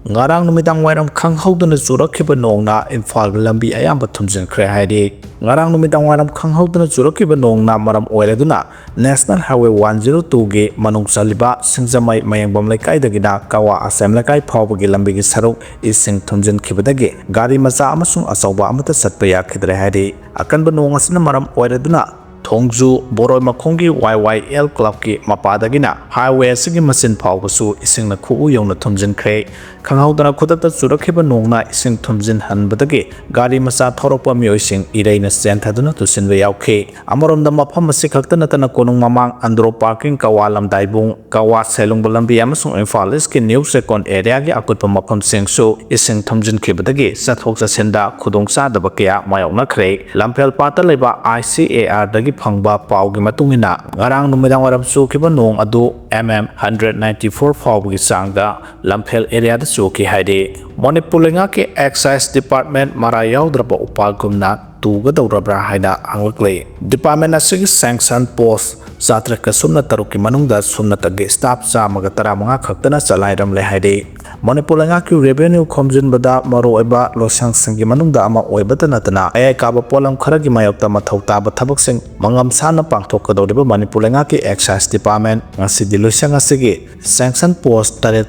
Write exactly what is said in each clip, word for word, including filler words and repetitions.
ꯉꯔꯥꯡ ꯅꯨꯃꯤꯗꯥꯡ ꯋꯥꯏꯔꯝ ꯈꯪꯍꯧꯗꯅ ꯆꯨꯔꯛꯈꯤꯕ ꯅꯣꯡꯅ ꯏꯝꯐꯥꯜꯒꯤ ꯂꯝꯕꯤ ꯑꯌꯥꯝꯕ ꯊꯨꯝꯖꯤꯟꯈ꯭ꯔꯦ ꯍꯥꯏꯔꯤ꯫ ꯉꯔꯥꯡ ꯅꯨꯃꯤꯗꯥꯡ ꯋꯥꯏꯔꯝ ꯈꯪꯍꯧꯗꯅ ꯆꯨꯔꯛꯈꯤꯕ ꯅꯣꯡꯅ ꯃꯔꯝ ꯑꯣꯏꯔꯗꯨꯅ National Highway one zero two ꯒꯤ ꯃꯅꯨꯡ ꯆꯜꯂꯤꯕ ꯁꯤꯡꯖꯃꯩ ꯃꯌꯦꯡꯕꯝ ꯂꯩꯀꯥꯏꯗꯒꯤꯅ ꯀꯋꯥ ꯑꯁꯦꯝ ꯂꯩꯀꯥꯏ ꯐꯥꯎꯕꯒꯤ ꯂꯝꯕꯤꯒꯤ ꯁꯔꯨꯛ ꯏꯁꯤꯡ ꯊꯨꯝꯖꯤꯟꯈꯤꯕꯗꯒꯤ ꯒꯥꯔꯤ ꯃꯆꯥ ꯑꯃꯁꯨꯡ ꯑꯆꯧꯕ ꯑꯃꯠꯇ ꯆꯠꯄ ꯌꯥꯈꯤꯗ꯭ꯔꯦ ꯍꯥꯏꯔꯤ꯫ ꯑꯀꯟꯕ ꯅꯣꯡ ꯑꯁꯤꯅ ꯃꯔꯝ ꯑꯣꯏꯔꯗꯨꯅ ꯊꯣꯡꯖꯨ ꯕꯣꯔꯣꯏ ꯃꯈꯣꯡꯒꯤ Y Y L club ꯀꯤ ꯃꯄꯥꯗꯒꯤꯅ highway ꯑꯁꯤꯒꯤ ꯃꯆꯤꯟ ꯐꯥꯎꯕꯁꯨ ꯏꯁꯤꯡꯅ ꯈꯨꯎ ꯌꯧꯅ ꯊꯨꯝꯖꯤꯟꯈ꯭ꯔꯦ꯫ ꯈꯪꯍꯧꯗꯅ ꯈꯨꯗꯛꯇ ꯆꯨꯔꯛꯈꯤꯕ ꯅꯣꯡꯅ ꯏꯁꯤꯡ ꯊꯨꯝꯖꯤꯟꯍꯟꯕꯗꯒꯤ ꯒꯥꯔꯤ ꯃꯆꯥ ꯊꯧꯔꯛꯄ ꯃꯤꯑꯣꯏꯁꯤꯡ ꯏꯔꯩꯅ ꯆꯦꯟꯊꯗꯨꯅ ꯇꯨꯁꯤꯟꯕ ꯌꯥꯎꯈꯤ꯫ ꯑꯃꯔꯣꯝꯗ ꯃꯐꯝ ꯑꯁꯤ ꯈꯛꯇ ꯅꯠꯇꯅ ꯀꯣꯅꯨꯡ ꯃꯃꯥꯡ ꯑꯟꯗ꯭ꯔꯣ parking, ꯀꯋꯥ ꯂꯝꯗꯥꯏꯕꯨꯡ, ꯀꯋꯥ ꯁꯦꯂꯨꯡꯕ ꯂꯝꯕꯤ ꯑꯃꯁꯨꯡ ꯏꯝꯐꯥꯜ East ꯀꯤ New Checkon area ꯒꯤ ꯑꯀꯨꯠꯄ ꯃꯐꯝꯁꯤꯡꯁꯨ ꯏꯁꯤꯡ ꯊꯨꯝꯖꯤꯟꯈꯤꯕꯗꯒꯤ ꯆꯠꯊꯣꯛ ꯆꯠꯁꯤꯟꯗ ꯈꯨꯗꯣꯡꯆꯥꯗꯕ ꯀꯌꯥ ꯃꯥꯌꯣꯛꯅꯈ꯭ꯔꯦ꯫ ꯂꯝꯐꯦꯜ ꯄꯥꯠꯇ ꯂꯩꯕ I C A R ꯗꯒꯤ ꯐꯪꯕ ꯄꯥꯎꯒꯤ ꯃꯇꯨꯡ ꯏꯟꯅ, ꯉꯔꯥꯡ ꯅꯨꯃꯤꯗꯥꯡ ꯋꯥꯏꯔꯝ ꯆꯨꯈꯤꯕ ꯅꯣꯡ ꯑꯗꯨ M M hundred ninety four ꯐꯥꯎꯕꯒꯤ ꯆꯥꯡꯗ ꯂꯝꯐꯦꯜ area ꯗ ꯆꯨꯈꯤ ꯍꯥꯏꯔꯤ꯫ ꯃꯅꯤꯄꯨꯔ ꯂꯩꯉꯥꯛꯀꯤ Excise Department ꯃꯔꯥ ꯌꯥꯎꯗ꯭ꯔꯕ ꯎꯄꯥꯜꯒꯨꯝꯅ ꯇꯨꯒꯗꯧꯔꯕ꯭ꯔꯥ ꯍꯥꯏꯅ ꯍꯪꯂꯛꯂꯤ꯫ Department ꯑꯁꯤꯒꯤ sanction post ꯆꯥꯇ꯭ꯔꯦꯠꯀ ꯁꯨꯞꯅ ꯇꯔꯨꯛꯀꯤ ꯃꯅꯨꯡꯗ ꯁꯨꯞꯅꯇꯒꯤ staff ꯆꯥꯝꯃꯒ ꯇꯔꯥꯃꯉꯥ ꯈꯛꯇꯅ ꯆꯂꯥꯏꯔꯝꯂꯦ ꯍꯥꯏꯔꯤ꯫ ꯃꯅꯤꯄꯨꯔ ꯂꯩꯉꯥꯛꯀꯤ revenue ꯈꯣꯝꯖꯤꯟꯕꯗ ꯃꯔꯨꯑꯣꯏꯕ ꯂꯣꯏꯁꯪꯁꯤꯡꯒꯤ ꯃꯅꯨꯡꯗ ꯑꯃ ꯑꯣꯏꯕꯇ ꯅꯠꯇꯅ, ꯃꯌꯥꯏ ꯀꯥꯕ ꯄꯣꯠꯂꯝ ꯈꯔꯒꯤ ꯃꯥꯌꯣꯛꯇ ꯃꯊꯧ ꯇꯥꯕ ꯊꯕꯛꯁꯤꯡ ꯃꯉꯝ ꯁꯥꯅ ꯄꯥꯡꯊꯣꯛꯀꯗꯧꯔꯤꯕ ꯃꯅꯤꯄꯨꯔ ꯂꯩꯉꯥꯛꯀꯤ Excise Department ꯉꯁꯤꯗꯤ ꯂꯣꯏꯁꯪ ꯑꯁꯤꯒꯤ sanction post ꯇꯔꯦꯠ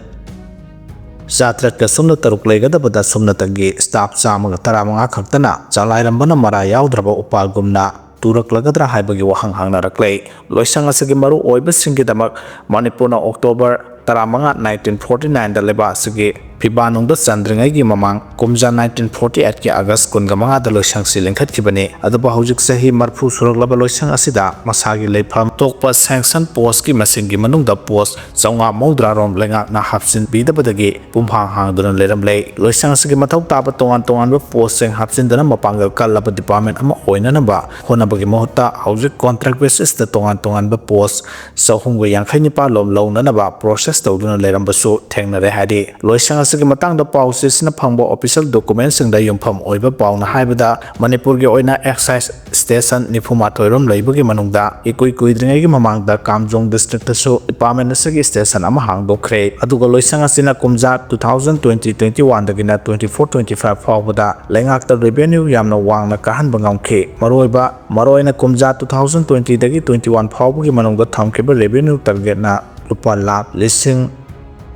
ꯆꯥꯇ꯭ꯔꯦꯠꯀ ꯁꯨꯞꯅ ꯇꯔꯨꯛ ꯂꯩꯒꯗꯕꯗ ꯁꯨꯞꯅꯇꯒꯤ staff ꯆꯥꯝꯃꯒ ꯇꯔꯥꯃꯉꯥ ꯈꯛꯇꯅ ꯆꯂꯥꯏꯔꯝꯕꯅ ꯃꯔꯥ ꯌꯥꯎꯗ꯭ꯔꯕ ꯎꯄꯥꯜꯒꯨꯝꯅ ꯇꯨꯔꯛꯂꯒꯗ꯭ꯔꯥ ꯍꯥꯏꯕꯒꯤ ꯋꯥꯍꯪ ꯍꯪꯅꯔꯛꯂꯦ꯫ ꯂꯣꯏꯁꯪ ꯑꯁꯤꯒꯤ ꯃꯔꯨ ꯑꯣꯏꯕꯁꯤꯡꯒꯤꯗꯃꯛ ꯃꯅꯤꯄꯨꯔꯅ October ꯇꯔꯥꯃꯉꯥ, nineteen forty nine ꯗ ꯂꯩꯕꯥꯛ ꯑꯁꯤꯒꯤ ꯐꯤꯕꯥ ꯅꯨꯡꯗ ꯆꯟꯗ꯭ꯔꯤꯉꯩꯒꯤ ꯃꯃꯥꯡ ꯀꯨꯝꯖꯥ nineteen forty eight ꯀꯤ August ꯀꯨꯟꯒ ꯃꯉꯥꯗ ꯂꯣꯏꯁꯪꯁꯤ ꯂꯤꯡꯈꯠꯈꯤꯕꯅꯤ꯫ ꯑꯗꯨꯕꯨ ꯍꯧꯖꯤꯛ ꯆꯍꯤ ꯃꯔꯤꯐꯨ ꯁꯨꯔꯛꯂꯕ ꯂꯣꯏꯁꯪ ꯑꯁꯤꯗ ꯃꯁꯥꯒꯤ ꯂꯩꯐꯝ ꯊꯣꯛꯄ sanction post ꯀꯤ ꯃꯁꯤꯡꯒꯤ ꯃꯅꯨꯡꯗ post ꯆꯥꯝꯃꯉꯥ ꯃꯧꯗ꯭ꯔꯥ ꯔꯣꯝ ꯂꯩꯉꯥꯛꯅ ꯍꯥꯞꯆꯤꯟꯕꯤꯗꯕꯗꯒꯤ ꯄꯨꯝꯍꯥꯡ ꯍꯥꯡꯗꯨꯅ ꯂꯩꯔꯝꯂꯦ꯫ ꯂꯣꯏꯁꯪ ꯑꯁꯤꯒꯤ ꯃꯊꯧ ꯇꯥꯕ ꯇꯣꯉꯥꯟ ꯇꯣꯉꯥꯟꯕ post ꯁꯤꯡ ꯍꯥꯞꯆꯤꯟꯗꯨꯅ ꯃꯄꯥꯡꯒꯜ ꯀꯜꯂꯕ department ꯑꯃ ꯑꯣꯏꯅꯅꯕ ꯍꯣꯠꯅꯕꯒꯤ ꯃꯍꯨꯠꯇ ꯍꯧꯖꯤꯛ contract basis ꯇ ꯇꯣꯉꯥꯟ ꯇꯣꯉꯥꯟꯕ post ꯆꯍꯨꯝꯒ ꯌꯥꯡꯈꯩ ꯅꯤꯄꯥꯜ ꯂꯣꯝ ꯂꯧꯅꯅꯕ process ꯇꯧꯗꯨꯅ ꯂꯩꯔꯝꯕꯁꯨ ꯊꯦꯡꯅꯔꯦ ꯍꯥꯏꯔꯤ꯫ ꯂꯣꯏꯁꯪ ꯑꯁꯤꯒꯤ ꯃꯇꯥꯡꯗ ꯄꯥꯎꯆꯦꯁꯤꯅ ꯐꯪꯕ official documentꯁꯤꯡꯗ ꯌꯨꯝꯐꯝ ꯑꯣꯏꯕ ꯄꯥꯎꯅ ꯍꯥꯏꯕꯗ, ꯃꯅꯤꯄꯨꯔꯒꯤ ꯑꯣꯏꯅ excise station ꯅꯤꯐꯨ ꯃꯥꯊꯣꯏ ꯔꯣꯝ ꯂꯩꯕꯒꯤ ꯃꯅꯨꯡꯗ ꯏꯀꯨꯏ ꯀꯨꯏꯗ꯭ꯔꯤꯉꯩꯒꯤ ꯃꯃꯥꯡꯗ ꯀꯥꯝꯖꯣꯡ districtꯇꯁꯨ department ꯑꯁꯤꯒꯤ station ꯑꯃ ꯍꯥꯡꯗꯣꯛꯈ꯭ꯔꯦ꯫ ꯑꯗꯨꯒ ꯂꯣꯏꯁꯪ ꯑꯁꯤꯅ ꯀꯨꯝꯖꯥ two thousand twenty twenty-oneꯗꯒꯤꯅ twenty-four twenty-five ꯐꯥꯎꯕꯗ ꯂꯩꯉꯥꯛꯇ revenue ꯌꯥꯝꯅ ꯋꯥꯡꯅ ꯀꯥꯍꯟꯕ ꯉꯝꯈꯤ꯫ ꯃꯔꯨꯑꯣꯏꯕ, ꯃꯔꯨꯑꯣꯏꯅ ꯀꯨꯝꯖꯥ two thousand twentyꯗꯒꯤ twenty-one ꯐꯥꯎꯕꯒꯤ ꯃꯅꯨꯡꯗ ꯊꯝꯈꯤꯕ revenue targetꯅ ꯂꯨꯄꯥ ꯂꯥꯈ ꯂꯤꯁꯤꯡ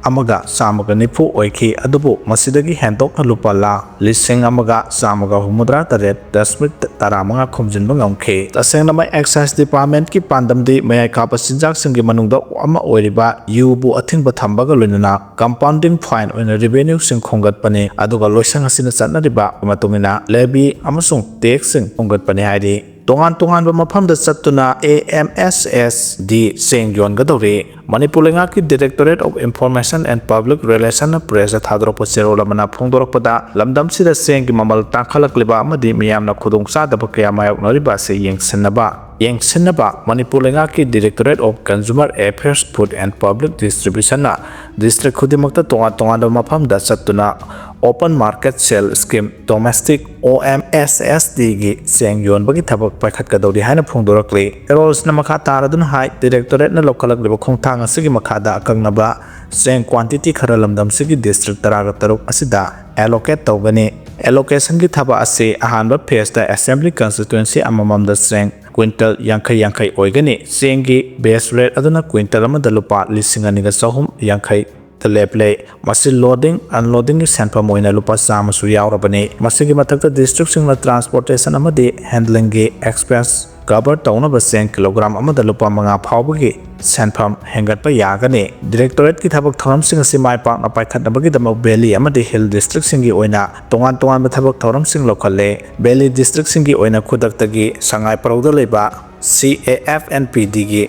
ꯑꯃꯒ ꯆꯥꯝꯃꯒ ꯅꯤꯐꯨ ꯑꯣꯏꯈꯤ꯫ ꯑꯗꯨꯕꯨ ꯃꯁꯤꯗꯒꯤ ꯍꯦꯟꯗꯣꯛꯅ ꯂꯨꯄꯥ ꯂꯥꯈ ꯂꯤꯁꯤꯡ ꯑꯃꯒ ꯆꯥꯝꯃꯒ ꯍꯨꯝꯐꯨꯇꯔꯥ ꯇꯔꯦꯠ ꯗꯁꯃꯤꯛ ꯇꯔꯥꯃꯉꯥ ꯈꯣꯝꯖꯤꯟꯕ ꯉꯝꯈꯤ꯫ ꯇꯁꯦꯡꯅꯃꯛ excise departmentꯀꯤ ꯄꯥꯟꯗꯝꯗꯤ ꯃꯌꯥꯏ ꯀꯥꯕ ꯆꯤꯟꯖꯥꯛꯁꯤꯡꯒꯤ ꯃꯅꯨꯡꯗ ꯑꯃ ꯑꯣꯏꯔꯤꯕ ꯌꯨꯕꯨ ꯑꯊꯤꯡꯕ ꯊꯝꯕꯒ ꯂꯣꯏꯅꯅ compounding fine ꯑꯣꯏꯅ revenueꯁꯤꯡ ꯈꯣꯝꯒꯠꯄꯅꯤ꯫ ꯑꯗꯨꯒ ꯂꯣꯏꯁꯪ ꯑꯁꯤꯅ ꯆꯠꯅꯔꯤꯕ ꯃꯇꯨꯡ ꯏꯟꯅ levy ꯑꯃꯁꯨꯡ taxꯁꯤꯡ ꯈꯣꯝꯒꯠꯄꯅꯤ ꯍꯥꯏꯔꯤ꯫ ꯇꯣꯉꯥꯟ ꯇꯣꯉꯥꯟꯕ ꯃꯐꯝꯗ ꯆꯠꯇꯨꯅ A M S S D ꯆꯦꯡ ꯌꯣꯟꯒꯗꯧꯔꯤ꯫ ꯃꯅꯤꯄꯨꯔ ꯂꯩꯉꯥꯛꯀꯤ Directorate of Information and Public Relationꯅ pressꯇ ꯊꯥꯗꯣꯔꯛꯄ ꯆꯦꯔꯣꯜ ꯑꯃꯅ ꯐꯣꯡꯗꯣꯔꯛꯄꯗ, ꯂꯝꯗꯝꯁꯤꯗ ꯆꯦꯡꯒꯤ ꯃꯃꯜ ꯇꯥꯡꯈꯠꯂꯛꯂꯤꯕ ꯑꯃꯗꯤ ꯃꯤꯌꯥꯝꯅ ꯈꯨꯗꯣꯡꯆꯥꯗꯕ ꯀꯌꯥ ꯃꯥꯌꯣꯛꯅꯔꯤꯕ ꯑꯁꯤ ꯌꯦꯡꯁꯤꯟꯅꯕ, ꯌꯦꯡꯁꯤꯟꯅꯕ ꯃꯅꯤꯄꯨꯔ ꯂꯩꯉꯥꯛꯀꯤ Directorate of Consumer Affairs, Food and Public Distributionꯅ district ꯈꯨꯗꯤꯡꯃꯛꯇ ꯇꯣꯉꯥꯟ ꯇꯣꯉꯥꯟꯕ ꯃꯐꯝꯗ ꯆꯠꯇꯨꯅ Open Market Sale Scheme, Domestic, OMSSDꯒꯤ ꯆꯦꯡ ꯌꯣꯟꯕꯒꯤ ꯊꯕꯛ ꯄꯥꯏꯈꯠꯀꯗꯧꯔꯤ ꯍꯥꯏꯅ ꯐꯣꯡꯗꯣꯔꯛꯂꯤ꯫ ꯆꯦꯔꯣꯜꯁꯤꯅ ꯃꯈꯥ ꯇꯥꯔꯗꯨꯅ ꯍꯥꯏ, Directorateꯅ ꯂꯧꯈꯠꯂꯛꯂꯤꯕ ꯈꯣꯡꯊꯥꯡ ꯑꯁꯤꯒꯤ ꯃꯈꯥꯗ ꯑꯀꯛꯅꯕ ꯆꯦꯡ quantityꯈꯔ ꯂꯝꯗꯝꯁꯤꯒꯤ district ꯇꯔꯥꯒ ꯇꯔꯨꯛ ꯑꯁꯤꯗ allocate ꯇꯧꯒꯅꯤ꯫ Allocationꯒꯤ ꯊꯕꯛ ꯑꯁꯤ ꯑꯍꯥꯟꯕ phaseꯇ Assembly Constituency ꯑꯃꯃꯝꯗ ꯆꯦꯡ quintal ꯌꯥꯡꯈꯩ ꯌꯥꯡꯈꯩ ꯑꯣꯏꯒꯅꯤ꯫ ꯆꯦꯡꯒꯤ base rate ꯑꯗꯨꯅ quintal ꯑꯃꯗ ꯂꯨꯄꯥ ꯂꯤꯁꯤꯡ ꯑꯅꯤꯒ ꯆꯍꯨꯝ ꯌꯥꯡꯈꯩ ꯗ ꯂꯦꯞꯂꯦ꯫ ꯃꯁꯤ loading, unloadingꯒꯤ ꯁꯦꯟꯐꯝ ꯑꯣꯏꯅ ꯂꯨꯄꯥ ꯆꯥꯝꯃꯁꯨ ꯌꯥꯎꯔꯕꯅꯤ꯫ ꯃꯁꯤꯒꯤ ꯃꯊꯛꯇ districtꯁꯤꯡꯅ transportation ꯑꯃꯗꯤ handlingꯒꯤ expense cover ꯇꯧꯅꯕ ꯆꯦꯡ kilogram ꯑꯃꯗ ꯂꯨꯄꯥ ꯃꯉꯥ ꯐꯥꯎꯕꯒꯤ ꯁꯦꯟꯐꯝ ꯍꯦꯟꯒꯠꯄ ꯌꯥꯒꯅꯤ꯫ Directorateꯀꯤ ꯊꯕꯛ ꯊꯧꯔꯝꯁꯤꯡ ꯑꯁꯤ ꯃꯥꯏ ꯄꯥꯛꯅ ꯄꯥꯏꯈꯠꯅꯕꯒꯤꯗꯃꯛ valley ꯑꯃꯗꯤ hill districtꯁꯤꯡꯒꯤ ꯑꯣꯏꯅ ꯇꯣꯉꯥꯟ ꯇꯣꯉꯥꯟꯕ ꯊꯕꯛ ꯊꯧꯔꯝꯁꯤꯡ ꯂꯧꯈꯠꯂꯦ꯫ Valley districtꯁꯤꯡꯒꯤ ꯑꯣꯏꯅ ꯈꯨꯗꯛꯇꯒꯤ ꯁꯉꯥꯏ ꯄꯔꯧꯗ ꯂꯩꯕ C A F N P Dꯒꯤ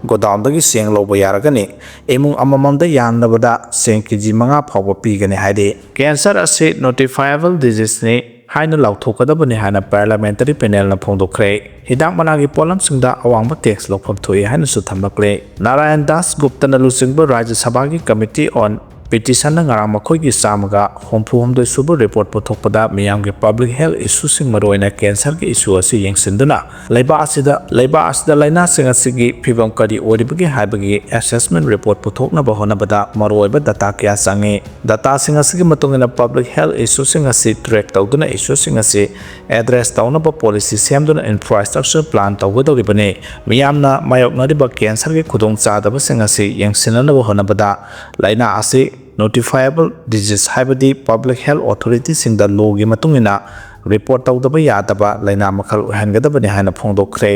godownꯗꯒꯤ ꯆꯦꯡ ꯂꯧꯕ ꯌꯥꯔꯒꯅꯤ꯫ ꯏꯃꯨꯡ ꯑꯃꯃꯝꯗ ꯌꯥꯝꯂꯕꯗ ꯆꯦꯡ ꯀꯦꯖꯤ ꯃꯉꯥ ꯐꯥꯎꯕ ꯄꯤꯒꯅꯤ ꯍꯥꯏꯔꯤ꯫ Cancer ꯑꯁꯤ notifiable diseaseꯅꯤ ꯍꯥꯏꯅ ꯂꯥꯎꯊꯣꯛꯀꯗꯕꯅꯤ ꯍꯥꯏꯅ parliamentary panelꯅ ꯐꯣꯡꯗꯣꯛꯈ꯭ꯔꯦ꯫ ꯍꯤꯗꯥꯛ ꯃꯅꯥꯒꯤ ꯄꯣꯠꯂꯝꯁꯤꯡꯗ ꯑꯋꯥꯡꯕ tax ꯂꯧꯐꯝ ꯊꯣꯛꯏ ꯍꯥꯏꯅꯁꯨ ꯊꯝꯂꯛꯂꯦ꯫ ꯅꯥꯔꯥꯌꯟ ꯗꯥꯁ ꯒꯨꯞꯇꯅ ꯂꯨꯆꯤꯡꯕ ꯔꯥꯖ꯭ꯌ ꯁꯚꯥꯒꯤ Committee on ꯄꯤꯇꯤꯁꯟꯅ ꯉꯔꯥꯡ ꯃꯈꯣꯏꯒꯤ ꯆꯥꯝꯃꯒ ꯍꯨꯝꯐꯨ ꯍꯨꯝꯗꯣꯏ ꯁꯨꯕ ꯔꯤꯄꯣꯔꯠ ꯄꯨꯊꯣꯛꯄꯗ ꯃꯤꯌꯥꯝꯒꯤ ꯄꯕ꯭ꯂꯤꯛ ꯍꯦꯜꯊ ꯏꯁꯨꯁꯤꯡ, ꯃꯔꯨꯑꯣꯏꯅ ꯀꯦꯟꯁꯔꯒꯤ ꯏꯁꯨ ꯑꯁꯤ ꯌꯦꯡꯁꯤꯟꯗꯨꯅ ꯂꯩꯕꯥꯛ ꯑꯁꯤꯗ, ꯂꯩꯕꯥꯛ ꯑꯁꯤꯗ ꯂꯥꯏꯅꯥꯁꯤꯡ ꯑꯁꯤꯒꯤ ꯐꯤꯕꯝ ꯀꯔꯤ ꯑꯣꯏꯔꯤꯕꯒꯦ ꯍꯥꯏꯕꯒꯤ ꯑꯦꯁꯦꯁꯃꯦꯟ ꯔꯤꯄꯣꯔꯠ ꯄꯨꯊꯣꯛꯅꯕ ꯍꯣꯠꯅꯕꯗ ꯃꯔꯨꯑꯣꯏꯕ ꯗꯇꯥ ꯀꯌꯥ ꯆꯪꯏ꯫ ꯗꯇꯥꯁꯤꯡ ꯑꯁꯤꯒꯤ ꯃꯇꯨꯡ ꯏꯟꯅ ꯄꯕ꯭ꯂꯤꯛ ꯍꯦꯜꯊ ꯏꯁꯨꯁꯤꯡ ꯑꯁꯤ ꯇ꯭ꯔꯦꯛ ꯇꯧꯗꯨꯅ ꯏꯁꯨꯁꯤꯡ ꯑꯁꯤ ꯑꯦꯗ꯭ꯔꯦꯁ ꯇꯧꯅꯕ ꯄꯣꯂꯤꯁꯤ ꯁꯦꯝꯗꯨꯅ ꯏꯟꯐ꯭ꯔꯥꯁ꯭ꯇ꯭ꯔꯛꯆꯔ ꯄ꯭ꯂꯥꯟ ꯇꯧꯒꯗꯧꯔꯤꯕꯅꯤ꯫ ꯃꯤꯌꯥꯝꯅ ꯃꯥꯌꯣꯛꯅꯔꯤꯕ ꯀꯦꯟꯁꯔꯒꯤ ꯈꯨꯗꯣꯡꯆꯥꯗꯕꯁꯤꯡ ꯑꯁꯤ ꯌꯦꯡꯁꯤꯟꯅꯅꯕ ꯍꯣꯠꯅꯕꯗ ꯂꯥꯏꯅꯥ ꯑꯁꯤ ꯅꯣꯇꯤꯐꯥꯏꯌꯦꯕꯜ ꯗꯤꯖꯤꯖ, ꯍꯥꯏꯕꯗꯤ ꯄꯕ꯭ꯂꯤꯛ ꯍꯦꯜꯊ ꯑꯣꯊꯣꯔꯤꯇꯤꯁꯤꯡꯗ ꯂꯣꯒꯤ ꯃꯇꯨꯡ ꯏꯟꯅ ꯔꯤꯄꯣꯔꯠ ꯇꯧꯗꯕ ꯌꯥꯗꯕ ꯂꯥꯏꯅꯥ ꯃꯈꯜ ꯑꯣꯏꯍꯟꯒꯗꯕꯅꯤ ꯍꯥꯏꯅ ꯐꯣꯡꯗꯣꯛꯈ꯭ꯔꯦ꯫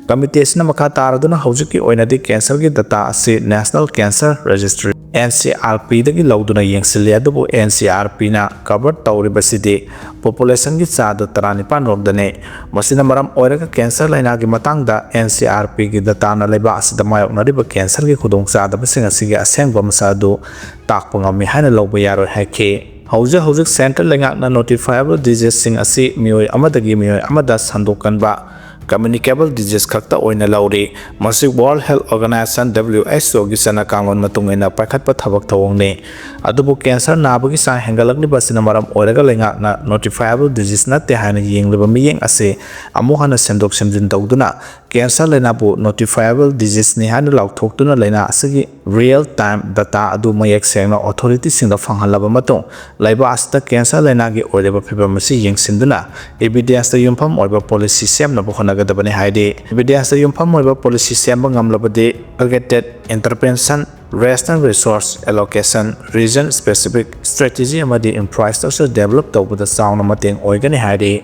ꯀꯃꯤꯇꯤ ꯑꯁꯤꯅ ꯃꯈꯥ ꯇꯥꯔꯗꯨꯅ ꯍꯧꯖꯤꯛꯀꯤ ꯑꯣꯏꯅꯗꯤ ꯀꯦꯟꯁꯔꯒꯤ ꯗꯇꯥ ꯑꯁꯤ National Cancer Registry, N C R P, ꯗꯒꯤ ꯂꯧꯗꯨꯅ ꯌꯦꯡꯁꯤꯜꯂꯤ, ꯑꯗꯨꯕꯨ N C R P ꯅ ꯀꯚꯔ ꯇꯧꯔꯤꯕꯁꯤꯗꯤ ꯄꯣꯄꯨꯂꯦꯁꯟꯒꯤ ꯆꯥꯗ ꯇꯔꯥꯅꯤꯄꯥꯟ ꯔꯣꯝꯗꯅꯤ꯫ ꯃꯁꯤꯅ ꯃꯔꯝ ꯑꯣꯏꯔꯒ ꯀꯦꯟꯁꯔ ꯂꯥꯏꯅꯥꯒꯤ ꯃꯇꯥꯡꯗ N C R P ꯒꯤ ꯗꯇꯥꯅ ꯂꯩꯕꯥꯛ ꯑꯁꯤꯗ ꯃꯥꯌꯣꯛꯅꯔꯤꯕ ꯀꯦꯟꯁꯔꯒꯤ ꯈꯨꯗꯣꯡꯆꯥꯗꯕꯁꯤꯡ ꯑꯁꯤꯒꯤ ꯑꯁꯦꯡꯕ ꯃꯁꯛ ꯑꯗꯨ ꯇꯥꯛꯄ ꯉꯝꯃꯤ ꯍꯥꯏꯅ ꯂꯧꯕ ꯌꯥꯔꯣꯏ ꯍꯥꯏꯈꯤ꯫ ꯍꯧꯖꯤꯛ ꯍꯧꯖꯤꯛ ꯁꯦꯟꯇ꯭ꯔꯦꯜ ꯂꯩꯉꯥꯛꯅ ꯅꯣꯇꯤꯐꯥꯏꯌꯦꯕꯜ ꯗꯤꯖꯤꯖꯁꯤꯡ ꯑꯁꯤ ꯃꯤꯑꯣꯏ ꯑꯃꯗꯒꯤ ꯃꯤꯑꯣꯏ ꯑꯃꯗ ꯁꯟꯗꯣꯛꯀꯟꯕ ꯀꯝꯃ꯭ꯌꯨꯅꯤꯀꯦꯕꯜ ꯗꯤꯖꯤꯖ ꯈꯛꯇ ꯑꯣꯏꯅ ꯂꯧꯔꯤ꯫ ꯃꯁꯤ World Health Organization, W H O, ꯒꯤ ꯆꯠꯅ ꯀꯥꯡꯂꯣꯟ ꯃꯇꯨꯡ ꯏꯟꯅ ꯄꯥꯏꯈꯠꯄ ꯊꯕꯛ ꯊꯧꯑꯣꯡꯅꯤ꯫ ꯑꯗꯨꯕꯨ ꯀꯦꯟꯁꯔ ꯅꯥꯕꯒꯤ ꯆꯥꯡ ꯍꯦꯟꯒꯠꯂꯛꯂꯤꯕ ꯑꯁꯤꯅ ꯃꯔꯝ ꯑꯣꯏꯔꯒ ꯂꯩꯉꯥꯛꯅ ꯅꯣꯇꯤꯐꯥꯏꯌꯦꯕꯜ ꯗꯤꯖꯤꯖ ꯅꯠꯇꯦ ꯍꯥꯏꯅ ꯌꯦꯡꯂꯤꯕ ꯃꯤꯠꯌꯦꯡ ꯑꯁꯤ ꯑꯃꯨꯛ ꯍꯟꯅ ꯁꯦꯝꯗꯣꯛ ꯁꯦꯝꯖꯤꯟ ꯇꯧꯗꯨꯅ ꯀꯦꯟꯁꯔ ꯂꯥꯏꯅꯥꯕꯨ ꯅꯣꯇꯤꯐꯥꯏꯌꯦꯕꯜ ꯗꯤꯖꯤꯖꯅꯤ ꯍꯥꯏꯅ ꯂꯥꯎꯊꯣꯛꯇꯨꯅ ꯂꯥꯏꯅꯥ ꯑꯁꯤꯒꯤ ꯔꯤꯌꯦꯜ ꯇꯥꯏꯝ ꯗꯇꯥ ꯑꯗꯨ ꯃꯌꯦꯛ ꯁꯦꯡꯅ ꯑꯣꯊꯣꯔꯤꯇꯤꯁꯤꯡꯗ ꯐꯪꯍꯜꯂꯕ ꯃꯇꯨꯡ, ꯂꯩꯕꯥꯛ ꯑꯁꯤꯗ ꯀꯦꯟꯁꯔ ꯂꯥꯏꯅꯥꯒꯤ ꯑꯣꯏꯔꯤꯕ ꯐꯤꯕꯝ ꯑꯁꯤ ꯌꯦꯡꯁꯤꯟꯗꯨꯅ ꯏꯕꯤꯗꯦꯟꯁꯇ ꯌꯨꯝꯐꯝ ꯑꯣꯏꯕ ꯄꯣꯂꯤꯁꯤ ꯁꯦꯝꯅꯕ ꯍꯣꯠꯅꯒꯗꯕꯅꯤ ꯍꯥꯏꯔꯤ꯫ ꯏꯕꯤꯗꯦꯟꯁꯇ ꯌꯨꯝꯐꯝ ꯑꯣꯏꯕ ꯄꯣꯂꯤꯁꯤ ꯁꯦꯝꯕ ꯉꯝꯂꯕꯗꯤ targeted intervention, rational resource allocation, region specific strategy ꯑꯃꯗꯤ infrastructure develop ꯇꯧꯕꯗ ꯆꯥꯎꯅ ꯃꯇꯦꯡ ꯑꯣꯏꯒꯅꯤ ꯍꯥꯏꯔꯤ꯫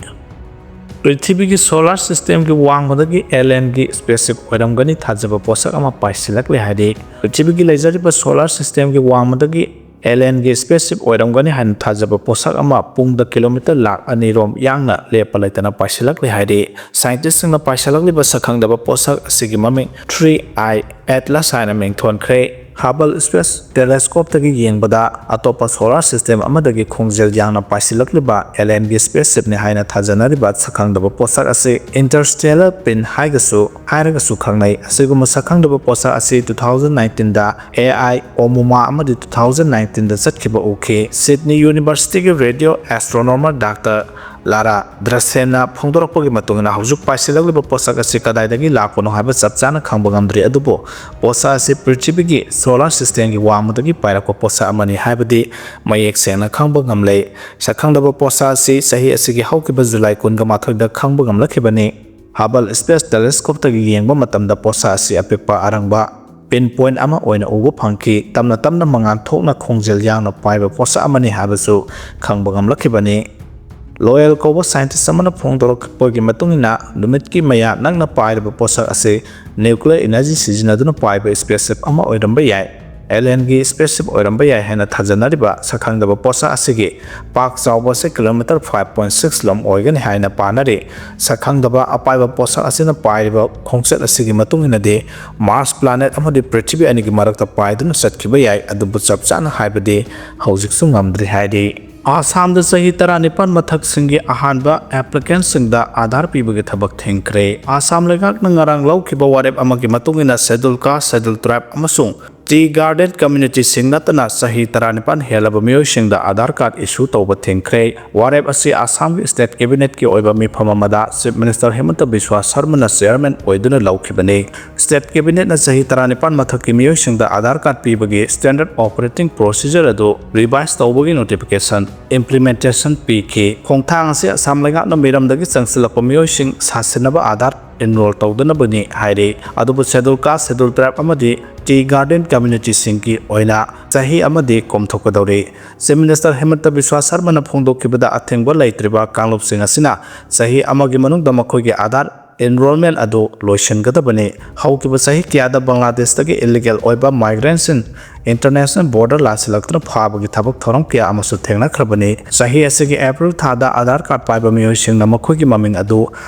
ꯄ꯭ꯔꯤꯊꯤꯕꯤꯒꯤ ꯁꯣꯂꯥꯔ ꯁꯤꯁꯇꯦꯝꯒꯤ ꯋꯥꯡꯃꯗꯒꯤ ꯑꯦꯂꯦꯟꯒꯤ ꯁ꯭ꯄꯦꯁꯁꯤꯞ ꯑꯣꯏꯔꯝꯒꯅꯤ ꯊꯥꯖꯕ ꯄꯣꯠꯁꯛ ꯑꯃ ꯄꯥꯏꯁꯤꯜꯂꯛꯂꯦ ꯍꯥꯏꯔꯤ꯫ ꯄ꯭ꯔꯤꯊꯤꯕꯤꯒꯤ ꯂꯩꯖꯔꯤꯕ ꯁꯣꯂꯥꯔ ꯁꯤꯁꯇꯦꯝꯒꯤ ꯋꯥꯡꯃꯗꯒꯤ ꯑꯦꯂꯦꯟꯒꯤ ꯁ꯭ꯄꯦꯁꯁꯤꯞ ꯑꯣꯏꯔꯝꯒꯅꯤ ꯍꯥꯏꯅ ꯊꯥꯖꯕ ꯄꯣꯠꯁꯛ ꯑꯃ ꯄꯨꯡꯗ ꯀꯤꯂꯣꯃꯤꯇꯔ ꯂꯥꯈ ꯑꯅꯤ ꯔꯣꯝ ꯌꯥꯡꯅ ꯂꯦꯞꯄ ꯂꯩꯇꯅ ꯄꯥꯏꯁꯤꯜꯂꯛꯂꯦ ꯍꯥꯏꯔꯤ꯫ ꯁꯥꯏꯟꯇꯤꯁꯁꯤꯡꯅ ꯄꯥꯏꯁꯤꯜꯂꯛꯂꯤꯕ ꯁꯛꯈꯪꯗꯕ ꯄꯣꯠꯁꯛ ꯑꯁꯤꯒꯤ ꯃꯃꯤꯡ Three I Atlas ꯍꯥꯏꯅ ꯃꯤꯡꯊꯣꯟꯈ꯭ꯔꯦ꯫ Hubble Space Telescope-ꯇꯒꯤ ꯌꯦꯡꯕꯗ ꯑꯇꯣꯞꯄ solar system ꯑꯃꯗꯒꯤ ꯈꯣꯡꯖꯦꯜ ꯌꯥꯡꯅ ꯄꯥꯏꯁꯤꯜꯂꯛꯂꯤꯕ alienꯒꯤ spaceship-ꯅꯤ ꯍꯥꯏꯅ ꯊꯥꯖꯅꯔꯤꯕ ꯁꯛꯈꯪꯗꯕ ꯄꯣꯠꯁꯛ ꯑꯁꯤ interstellar pin ꯍꯥꯏꯒꯁꯨ ꯍꯥꯏꯔꯒꯁꯨ ꯈꯪꯅꯩ꯫ ꯑꯁꯤꯒꯨꯝꯕ ꯁꯛꯈꯪꯗꯕ ꯄꯣꯠꯁꯛ ꯑꯁꯤ two thousand nineteenꯗ A I Oumuamua ꯑꯃꯗꯤ two thousand nineteenꯗ ꯆꯠꯈꯤꯕ ꯎꯈꯤ꯫ Sydney University-ꯒꯤ radio astronomer Doctor Lara Dressenꯅ ꯐꯣꯡꯗꯣꯔꯛꯄꯒꯤ ꯃꯇꯨꯡ ꯏꯟꯅ ꯍꯧꯖꯤꯛ ꯄꯥꯏꯁꯤꯜꯂꯛꯂꯤꯕ ꯄꯣꯠꯁꯛ ꯑꯁꯤ ꯀꯗꯥꯏꯗꯒꯤ ꯂꯥꯛꯄꯅꯣ ꯍꯥꯏꯕ ꯆꯞ ꯆꯥꯅ ꯈꯪꯕ ꯉꯝꯗ꯭ꯔꯤ, ꯑꯗꯨꯕꯨ ꯄꯣꯠꯁꯛ ꯑꯁꯤ ꯄ꯭ꯔꯤꯊꯤꯕꯤꯒꯤ solar system-ꯒꯤ ꯋꯥꯡꯃꯗꯒꯤ ꯄꯥꯏꯔꯛꯄ ꯄꯣꯠꯁꯛ ꯑꯃꯅꯤ ꯍꯥꯏꯕꯗꯤ ꯃꯌꯦꯛ ꯁꯦꯡꯅ ꯈꯪꯕ ꯉꯝꯂꯦ꯫ ꯁꯛꯈꯪꯗꯕ ꯄꯣꯠꯁꯛ ꯑꯁꯤ ꯆꯍꯤ ꯑꯁꯤꯒꯤ ꯍꯧꯈꯤꯕ July ꯀꯨꯟꯒ ꯃꯥꯊꯣꯏꯗ ꯈꯪꯕ ꯉꯝꯂꯛꯈꯤꯕꯅꯤ꯫ Hubble Space Telescope-ꯇꯒꯤ ꯌꯦꯡꯕ ꯃꯇꯝꯗ ꯄꯣꯠꯁꯛ ꯑꯁꯤ ꯑꯄꯤꯛꯄ ꯑꯔꯪꯕ pinpoint ꯑꯃ ꯑꯣꯏꯅ ꯎꯕ ꯐꯪꯈꯤ꯫ ꯇꯞꯅ ꯇꯞꯅ ꯃꯉꯥꯜ ꯊꯣꯛꯅ ꯈꯣꯡꯖꯦꯜ ꯌꯥꯡꯅ ꯄꯥꯏꯕ ꯄꯣꯠꯁꯛ ꯑꯃꯅꯤ ꯍꯥꯏꯕꯁꯨ ꯈꯪꯕ ꯉꯝꯂꯛꯈꯤꯕꯅꯤ꯫ Loehl ꯀꯧꯕ scientist ꯑꯃꯅ ꯐꯣꯡꯗꯣꯔꯛꯄꯒꯤ ꯃꯇꯨꯡ ꯏꯟꯅ, ꯅꯨꯃꯤꯠꯀꯤ ꯃꯌꯥ ꯅꯛꯅ ꯄꯥꯏꯔꯤꯕ ꯄꯣꯠꯁꯛ ꯑꯁꯤ nuclear energy ꯁꯤꯖꯤꯟꯅꯗꯨꯅ ꯄꯥꯏꯕ spaceship ꯑꯃ ꯑꯣꯏꯔꯝꯕ ꯌꯥꯏ꯫ Alienꯒꯤ spaceship ꯑꯣꯏꯔꯝꯕ ꯌꯥꯏ ꯍꯥꯏꯅ ꯊꯥꯖꯅꯔꯤꯕ ꯁꯛꯈꯪꯗꯕ ꯄꯣꯠꯁꯛ ꯑꯁꯤꯒꯤ ꯄꯥꯛ ꯆꯥꯎꯕ ꯑꯁꯤ kilometer five point six ꯂꯣꯝ ꯑꯣꯏꯒꯅꯤ ꯍꯥꯏꯅ ꯄꯥꯅꯔꯤ꯫ ꯁꯛꯈꯪꯗꯕ ꯑꯄꯥꯏꯕ ꯄꯣꯠꯁꯛ ꯑꯁꯤꯅ ꯄꯥꯏꯔꯤꯕ ꯈꯣꯡꯆꯠ ꯑꯁꯤꯒꯤ ꯃꯇꯨꯡ ꯏꯟꯅꯗꯤ, Mars planet ꯑꯃꯗꯤ ꯄ꯭ꯔꯤꯊꯤꯕꯤ ꯑꯅꯤꯒꯤ ꯃꯔꯛꯇ ꯄꯥꯏꯗꯨꯅ ꯆꯠꯈꯤꯕ ꯌꯥꯏ, ꯑꯗꯨꯕꯨ ꯆꯞ ꯆꯥꯅ ꯍꯥꯏꯕꯗꯤ ꯍꯧꯖꯤꯛꯁꯨ ꯉꯝꯗ꯭ꯔꯤ ꯍꯥꯏꯔꯤ꯫ ꯑꯁꯥꯝꯗ ꯆꯍꯤ ꯇꯔꯥꯅꯤꯄꯥꯟ ꯃꯊꯛꯁꯤꯡꯒꯤ ꯑꯍꯥꯟꯕ applicantꯁꯤꯡꯗ ꯑꯥꯙꯥꯔ ꯄꯤꯕꯒꯤ ꯊꯕꯛ ꯊꯤꯡꯈ꯭ꯔꯦ꯫ ꯑꯁꯥꯝ ꯂꯩꯉꯥꯛꯅ ꯉꯔꯥꯡ ꯂꯧꯈꯤꯕ ꯋꯥꯔꯦꯞ ꯑꯃꯒꯤ ꯃꯇꯨꯡ ꯏꯟꯅ Scheduled Caste, Scheduled Tribe ꯑꯃꯁꯨꯡ Tea Garden communityꯁꯤꯡ ꯅꯠꯇꯅ ꯆꯍꯤ ꯇꯔꯥꯅꯤꯄꯥꯟ ꯍꯦꯜꯂꯕ ꯃꯤꯑꯣꯏꯁꯤꯡꯗ ꯑꯥꯙꯥꯔ card issue ꯇꯧꯕ ꯊꯤꯡꯈ꯭ꯔꯦ꯫ ꯋꯥꯔꯦꯞ ꯑꯁꯤ ꯑꯁꯥꯝꯒꯤ state cabinetꯀꯤ ꯑꯣꯏꯕ ꯃꯤꯐꯝ ꯑꯃꯗ Chief Minister ꯍꯤꯃꯟꯇ ꯕꯤꯁ꯭ꯋꯥ ꯁꯔꯃꯅ chairman ꯑꯣꯏꯗꯨꯅ ꯂꯧꯈꯤꯕꯅꯤ꯫ State cabinetꯅ ꯆꯍꯤ ꯇꯔꯥꯅꯤꯄꯥꯟ ꯃꯊꯛꯀꯤ ꯃꯤꯑꯣꯏꯁꯤꯡꯗ ꯑꯥꯙꯥꯔ card ꯄꯤꯕꯒꯤ standard operating procedure ꯑꯗꯨ revise ꯇꯧꯕꯒꯤ notification implementation ꯄꯤꯈꯤ꯫ ꯈꯣꯡꯊꯥꯡ ꯑꯁꯤ ꯑꯁꯥꯝ ꯂꯩꯉꯥꯛꯅ ꯃꯤꯔꯝꯗꯒꯤ ꯆꯪꯁꯤꯜꯂꯛꯄ ꯃꯤꯑꯣꯏꯁꯤꯡ ꯁꯥꯁꯤꯟꯅꯕ ꯑꯥꯙꯥꯔ enroll ꯇꯧꯗꯅꯕꯅꯤ ꯍꯥꯏꯔꯤ꯫ ꯑꯗꯨꯕꯨ Scheduled Caste, Scheduled Tribe ꯑꯃꯗꯤ Tea Garden communityꯁꯤꯡꯒꯤ ꯑꯣꯏꯅ ꯆꯍꯤ ꯑꯃꯗꯤ ꯀꯣꯝꯊꯣꯛꯀꯗꯧꯔꯤ꯫ Chief Minister ꯍꯤꯃꯟꯇ ꯕꯤꯁ꯭ꯋꯥ ꯁꯔꯃꯅ ꯐꯣꯡꯗꯣꯛꯈꯤꯕꯗ, ꯑꯊꯤꯡꯕ ꯂꯩꯇ꯭ꯔꯤꯕ ꯀꯥꯡꯂꯨꯞꯁꯤꯡ ꯑꯁꯤꯅ ꯆꯍꯤ ꯑꯃꯒꯤ ꯃꯅꯨꯡꯗ ꯃꯈꯣꯏꯒꯤ ꯑꯥꯙꯥꯔ enrollment ꯑꯗꯨ ꯂꯣꯏꯁꯤꯟꯒꯗꯕꯅꯤ꯫ ꯍꯧꯈꯤꯕ ꯆꯍꯤ ꯀꯌꯥꯗ ꯕꯪꯒ꯭ꯂꯥꯗꯦꯁꯇꯒꯤ illegal ꯑꯣꯏꯕ migrantꯁꯤꯡ international border ꯂꯥꯟꯁꯤꯜꯂꯛꯇꯨꯅ ꯐꯥꯕꯒꯤ ꯊꯕꯛ ꯊꯧꯔꯝ ꯀꯌꯥ ꯑꯃꯁꯨ ꯊꯦꯡꯅꯈ꯭ꯔꯕꯅꯤ꯫ ꯆꯍꯤ ꯑꯁꯤꯒꯤ April ꯊꯥꯗ ꯑꯥꯙꯥꯔ card ꯄꯥꯏꯕ ꯃꯤꯑꯣꯏꯁꯤꯡꯅ ꯃꯈꯣꯏꯒꯤ ꯃꯃꯤꯡ ꯑꯗꯨ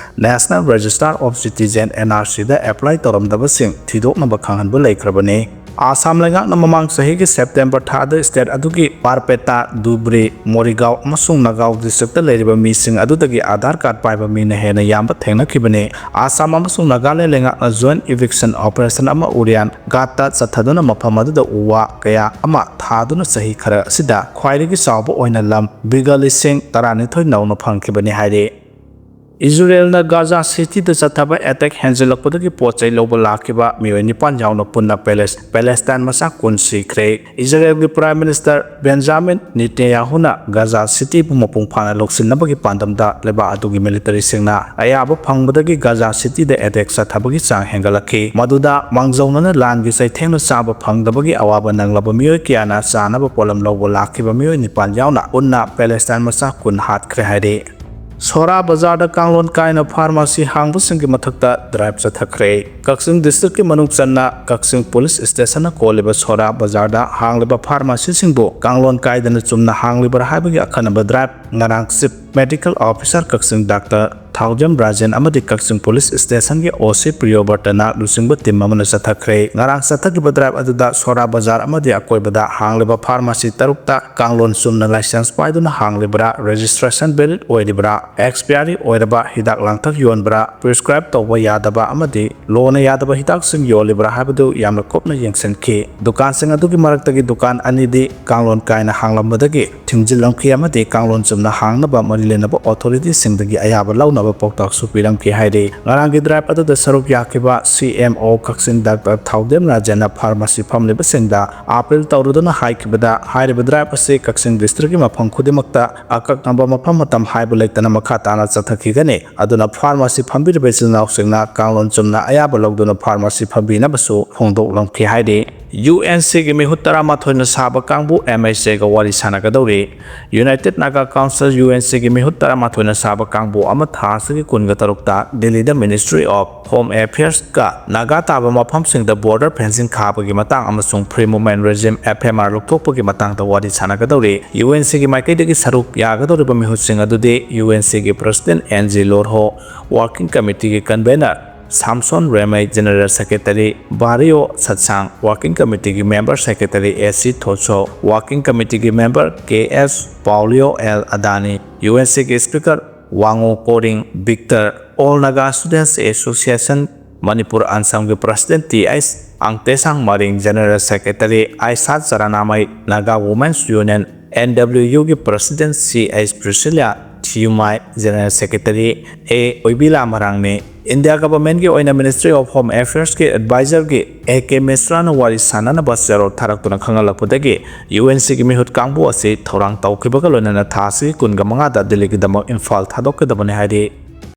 National Register of Citizen, NRCꯗ apply ꯇꯧꯔꯝꯗꯕꯁꯤꯡ ꯊꯤꯗꯣꯛꯅꯕ ꯈꯪꯍꯟꯕ ꯂꯩꯈ꯭ꯔꯕꯅꯤ꯫ ꯑꯥꯁꯥꯝ ꯂꯩꯉꯥꯛꯅ ꯃꯃꯥꯡ ꯆꯍꯤꯒꯤ ꯁꯦꯞꯇꯦꯝꯕꯔ ꯊꯥꯗ ꯁ꯭ꯇꯦꯠ ꯑꯗꯨꯒꯤ ꯕꯥꯔꯄꯦꯇꯥ, ꯙꯨꯕ꯭ꯔꯤ, ꯃꯣꯔꯤꯒꯥꯎ ꯑꯃꯁꯨꯡ ꯅꯥꯒꯥꯎ ꯗꯤꯁꯇ꯭ꯔꯤꯛꯇ ꯂꯩꯔꯤꯕ ꯃꯤꯁꯤꯡ ꯑꯗꯨꯗꯒꯤ ꯑꯥꯙꯥꯔ ꯀꯥꯔꯗ ꯄꯥꯏꯕ ꯃꯤꯅ ꯍꯦꯟꯅ ꯌꯥꯝꯕ ꯊꯦꯡꯅꯈꯤꯕꯅꯤ꯫ ꯑꯥꯁꯥꯝ ꯑꯃꯁꯨꯡ ꯅꯥꯒꯥꯂꯦꯟ ꯂꯩꯉꯥꯛꯅ ꯖꯣꯏꯟꯠ ꯏꯚꯤꯛꯁꯟ ꯑꯣꯄꯔꯦꯁꯟ ꯑꯃ ꯎꯔꯤꯌꯥꯟ ꯘꯥꯠꯇ ꯆꯠꯊꯗꯨꯅ ꯃꯐꯝ ꯑꯗꯨꯗ ꯎ ꯋꯥ ꯀꯌꯥ ꯑꯃ ꯊꯥꯗꯨꯅ ꯆꯍꯤ ꯈꯔ ꯑꯁꯤꯗ ꯈ꯭ꯋꯥꯏꯗꯒꯤ ꯆꯥꯎꯕ ꯑꯣꯏꯅ ꯂꯝ ꯕꯤꯒ ꯂꯤꯁꯤꯡ ꯇꯔꯥꯅꯤꯊꯣꯏ ꯅꯧꯅ ꯐꯪꯈꯤꯕꯅꯤ ꯍꯥꯏꯔꯤ꯫ ꯏꯖꯔꯦꯜꯅ ꯒꯥꯖꯥ ꯁꯤꯇꯤꯗ ꯆꯠꯊꯕ ꯑꯦꯇꯦꯛ ꯍꯦꯟꯖꯤꯜꯂꯛꯄꯗꯒꯤ ꯄꯣꯠ ꯆꯩ ꯂꯧꯕ ꯂꯥꯛꯈꯤꯕ ꯃꯤꯑꯣꯏ ꯅꯤꯄꯥꯟ ꯌꯥꯎꯅ ꯄꯨꯟꯅ ꯄꯦꯂꯦꯁ-, ꯄꯦꯂꯦꯁꯇꯥꯏꯟ ꯃꯆꯥ ꯀꯨꯟ ꯁꯤꯈ꯭ꯔꯦ꯫ ꯏꯖꯔꯦꯜꯒꯤ ꯄ꯭ꯔꯥꯏꯝ ꯃꯤꯅꯤꯁꯇꯔ ꯕꯦꯟꯖꯥꯃꯤꯟ ꯅꯤꯇꯦꯌꯥꯍꯨꯅ ꯒꯥꯖꯥ ꯁꯤꯇꯤꯕꯨ ꯃꯄꯨꯡ ꯐꯥꯅ ꯂꯧꯁꯤꯟꯅꯕꯒꯤ ꯄꯥꯟꯗꯝꯗ ꯂꯩꯕꯥꯛ ꯑꯗꯨꯒꯤ ꯃꯤꯂꯤꯇꯔꯤꯁꯤꯡꯅ ꯑꯌꯥꯕ ꯐꯪꯕꯗꯒꯤ ꯒꯥꯖꯥ ꯁꯤꯇꯤꯗ ꯑꯦꯇꯦꯛ ꯆꯠꯊꯕꯒꯤ ꯆꯥꯡ ꯍꯦꯟꯒꯠꯂꯛꯈꯤ, ꯃꯗꯨꯗ ꯃꯥꯡꯖꯧꯅꯅ ꯂꯥꯟꯒꯤ ꯆꯩꯊꯦꯡꯅ ꯆꯥꯕ ꯐꯪꯗꯕꯒꯤ ꯑꯋꯥꯕ ꯅꯪꯂꯕ ꯃꯤꯑꯣꯏ ꯀꯌꯥꯅ ꯆꯥꯅꯕ ꯄꯣꯠꯂꯝ ꯂꯧꯕ ꯂꯥꯛꯈꯤꯕ ꯃꯤꯑꯣꯏ ꯅꯤꯄꯥꯟ ꯌꯥꯎꯅ ꯄꯨꯟꯅ ꯄꯦꯂꯦꯁꯇꯥꯏꯟ ꯃꯆꯥ ꯀꯨꯟ ꯍꯥꯠꯈ꯭ꯔꯦ ꯍꯥꯏꯔꯤ꯫ ꯁꯣꯔꯥ ꯕꯖꯥꯔꯗ ꯀꯥꯡꯂꯣꯟ ꯀꯥꯏꯅ ꯐꯥꯔꯃꯥꯁꯤ ꯍꯥꯡꯕꯁꯤꯡꯒꯤ ꯃꯊꯛꯇ ꯗ꯭ꯔꯥꯏꯚ ꯆꯠꯊꯈ꯭ꯔꯦ꯫ ꯀꯛꯆꯤꯡ ꯗꯤꯁꯇ꯭ꯔꯤꯛꯀꯤ ꯃꯅꯨꯡ ꯆꯟꯅ ꯀꯛꯆꯤꯡ ꯄꯨꯂꯤꯁ ꯁ꯭ꯇꯦꯁꯟꯅ ꯀꯣꯜꯂꯤꯕ ꯁꯣꯔꯥ ꯕꯖꯥꯔꯗ ꯍꯥꯡꯂꯤꯕ ꯐꯥꯔꯃꯥꯁꯤꯁꯤꯡꯕꯨ ꯀꯥꯡꯂꯣꯟ ꯀꯥꯏꯗꯅ ꯆꯨꯝꯅ ꯍꯥꯡꯂꯤꯕ꯭ꯔꯥ ꯍꯥꯏꯕꯒꯤ ꯑꯈꯟꯅꯕ ꯗ꯭ꯔꯥꯏꯚ ꯉꯔꯥꯡ ꯆꯤꯐ ꯃꯦꯗꯤꯀꯦꯜ ꯑꯣꯐꯤꯁꯥꯔ ꯀꯛꯆꯤꯡ ꯗꯥꯛꯇꯔ ꯊꯥꯎꯖꯝ ꯔꯥꯖꯦꯟ ꯑꯃꯗꯤ ꯀꯛꯆꯤꯡ ꯄꯨꯂꯤꯁ ꯁ꯭ꯇꯦꯁꯟꯒꯤ ꯑꯣ ꯁꯤ ꯄ꯭ꯔꯤꯌꯣꯕꯔꯇꯅ ꯂꯨꯆꯤꯡꯕ ꯇꯤꯝ ꯑꯃꯅ ꯆꯠꯊꯈ꯭ꯔꯦ꯫ ꯉꯔꯥꯡ ꯆꯠꯊꯈꯤꯕ ꯗ꯭ꯔꯥꯏꯚ ꯑꯗꯨꯗ ꯁꯣꯔꯥ ꯕꯖꯥꯔ ꯑꯃꯗꯤ ꯑꯀꯣꯏꯕꯗ ꯍꯥꯡꯂꯤꯕ ꯐꯥꯔꯃꯥꯁꯤ ꯇꯔꯨꯛꯇ ꯀꯥꯡꯂꯣꯟ ꯆꯨꯝꯅ ꯂꯥꯏꯁꯦꯟꯁ ꯄꯥꯏꯗꯨꯅ ꯍꯥꯡꯂꯤꯕ꯭ꯔꯥ, ꯔꯦꯖꯤꯁꯇ꯭ꯔꯦꯁꯟ ꯚꯦꯂꯤꯗ ꯑꯣꯏꯔꯤꯕ꯭ꯔꯥ, ꯑꯦꯛꯁꯄꯤꯌꯥꯔꯤ ꯑꯣꯏꯔꯕ ꯍꯤꯗꯥꯛ ꯂꯥꯡꯊꯛ ꯌꯣꯟꯕ꯭ꯔꯥ, ꯄ꯭ꯔꯤꯁꯀ꯭ꯔꯥꯏꯕ ꯇꯧꯕ ꯌꯥꯗꯕ ꯑꯃꯗꯤ ꯂꯣꯅ ꯌꯥꯗꯕ ꯍꯤꯗꯥꯛꯁꯤꯡ ꯌꯣꯜꯂꯤꯕ꯭ꯔꯥ ꯍꯥꯏꯕꯗꯨ ꯌꯥꯝꯅ ꯀꯨꯞꯅ ꯌꯦꯡꯁꯤꯟꯈꯤ꯫ ꯗꯨꯀꯥꯟꯁꯤꯡ ꯑꯗꯨꯒꯤ ꯃꯔꯛꯇꯒꯤ ꯗꯨꯀꯥꯟ ꯑꯅꯤꯗꯤ ꯀꯥꯡꯂꯣꯟ ꯀꯥꯏꯅ ꯍꯥꯡꯂꯝꯕꯗꯒꯤ ꯊꯤꯡꯖꯤꯜꯂꯝꯈꯤ ꯑꯃꯗꯤ ꯀꯥꯡꯂꯣꯟ ꯆꯨꯝꯅ ꯍꯥꯡꯅꯕ ꯃꯔꯤ ꯂꯩꯅꯕ ꯑꯣꯊꯣꯔꯤꯇꯤꯁꯤꯡꯗꯒꯤ ꯑꯌꯥꯕ ꯂꯧꯅꯕ ꯄꯥꯎꯇꯥꯛꯁꯨ ꯄꯤꯔꯝꯈꯤ ꯍꯥꯏꯔꯤ꯫ ꯉꯔꯥꯡꯒꯤ ꯗ꯭ꯔꯥꯏꯚ ꯑꯗꯨꯗ ꯁꯔꯨꯛ ꯌꯥꯈꯤꯕ ꯁꯤ ꯑꯦꯝ ꯑꯣ ꯀꯛꯆꯤꯡ ꯗꯥꯛꯇꯔ ꯊꯥꯎꯗꯦꯝ ꯔꯥꯖꯦꯟꯅ ꯐꯥꯔꯃꯥꯁꯤ ꯐꯝꯂꯤꯕꯁꯤꯡꯗ ꯑꯥꯄꯤꯜ ꯇꯧꯔꯨꯗꯨꯅ ꯍꯥꯏꯈꯤꯕꯗ, ꯍꯥꯏꯔꯤꯕ ꯗ꯭ꯔꯥꯏꯚ ꯑꯁꯤ ꯀꯛꯆꯤꯡ ꯗꯤꯁꯇ꯭ꯔꯤꯛꯀꯤ ꯃꯐꯝ ꯈꯨꯗꯤꯡꯃꯛꯇ ꯑꯀꯛꯅꯕ ꯃꯐꯝ ꯃꯇꯝ ꯍꯥꯏꯕ ꯂꯩꯇꯅ ꯃꯈꯥ ꯇꯥꯅ ꯆꯠꯊꯈꯤꯒꯅꯤ꯫ ꯑꯗꯨꯅ ꯐꯥꯔꯃꯥꯁꯤ ꯐꯝꯕꯤꯔꯤꯕ ꯏꯆꯤꯜ ꯏꯅꯥꯎꯁꯤꯡꯅ ꯀꯥꯡꯂꯣꯟ ꯆꯨꯝꯅ ꯑꯌꯥꯕ ꯂꯧꯗꯨꯅ ꯐꯥꯔꯃꯥꯁꯤ ꯐꯝꯕꯤꯅꯕꯁꯨ ꯐꯣꯡꯗꯣꯛꯂꯝꯈꯤ ꯍꯥꯏꯔꯤ꯫ ꯌꯨ ꯑꯦꯟ ꯁꯤꯒꯤ ꯃꯤꯍꯨꯠ ꯇꯔꯥꯃꯥꯊꯣꯏꯅ ꯁꯥꯕ ꯀꯥꯡꯕꯨ ꯑꯦꯝ ꯑꯦꯁ ꯑꯦꯒ ꯋꯥꯔꯤ ꯁꯥꯟꯅꯒꯗꯧꯔꯤ꯫ United Naga council, U N ꯁꯤꯒꯤ ꯃꯤꯍꯨꯠ ꯇꯔꯥꯃꯥꯊꯣꯏꯅ ꯁꯥꯕ ꯀꯥꯡꯕꯨ ꯑꯃ ꯊꯥ ꯑꯁꯤꯒꯤ ꯀꯨꯟꯒ ꯇꯔꯨꯛꯇ ꯗꯤꯜꯂꯤꯗ ꯃꯤꯅꯤꯁꯇ꯭ꯔꯤ ꯑꯣꯐ ꯍꯣꯝ ꯑꯦꯐꯤꯌꯔꯁꯀ ꯅꯥꯒꯥ ꯇꯥꯕ ꯃꯐꯝꯁꯤꯡꯗ ꯕꯣꯔꯗꯔ ꯐꯦꯟꯁꯤꯡ ꯈꯥꯕꯒꯤ ꯃꯇꯥꯡ ꯑꯃꯁꯨꯡ free movement regime, F M R, ꯂꯧꯊꯣꯛꯄꯒꯤ ꯃꯇꯥꯡꯗ ꯋꯥꯔꯤ ꯁꯥꯟꯅꯒꯗꯧꯔꯤ꯫ ꯌꯨ ꯑꯦꯟ ꯁꯤꯒꯤ ꯃꯥꯏꯀꯩꯗꯒꯤ ꯁꯔꯨꯛ ꯌꯥꯒꯗꯧꯔꯤꯕ ꯃꯤꯍꯨꯠꯁꯤꯡ ꯑꯗꯨꯗꯤ ꯌꯨ ꯑꯦꯟ ꯁꯤꯒꯤ president N G Lorho, working ꯀꯃꯤꯇꯤꯒꯤ convenor Samson Remei, General Secretary, Bario Satsang, Working Committeeꯒꯤ Member Secretary, A C Thoso, Working Committeeꯒꯤ Member, K S Paulio, L Adani, UNCꯒꯤ Speaker Wango Koring Victor, All Naga Students Association Manipur ANSAMꯒꯤ President T H Angtesang Maring, General Secretary Aisat Charanamai, Naga Women's Union, NWUꯒꯤ President C H Priscilla Thiumai, General Secretary A Oibila Marangni꯫ India Governmentꯀꯤ ꯑꯣꯏꯅ Ministry of Home Affairsꯀꯤ Advisorꯒꯤ A K Mishraꯅ ꯋꯥꯔꯤ ꯁꯥꯟꯅꯅꯕ ꯆꯦꯔꯣꯜ ꯊꯥꯔꯛꯇꯨꯅ ꯈꯪꯍꯜꯂꯛꯄꯗꯒꯤ UNCꯒꯤ ꯃꯤꯍꯨꯠ ꯀꯥꯡꯕꯨ ꯑꯁꯤ ꯊꯧꯔꯥꯡ ꯇꯧꯈꯤꯕꯒ ꯂꯣꯏꯅꯅ ꯊꯥ ꯑꯁꯤꯒꯤ ꯀꯨꯟꯒ ꯃꯉꯥꯗ ꯗꯤꯜꯂꯤꯒꯤꯗꯃꯛ ꯏꯝꯐꯥꯜ ꯊꯥꯗꯣꯛꯀꯗꯕꯅꯤ ꯍꯥꯏꯔꯤ꯫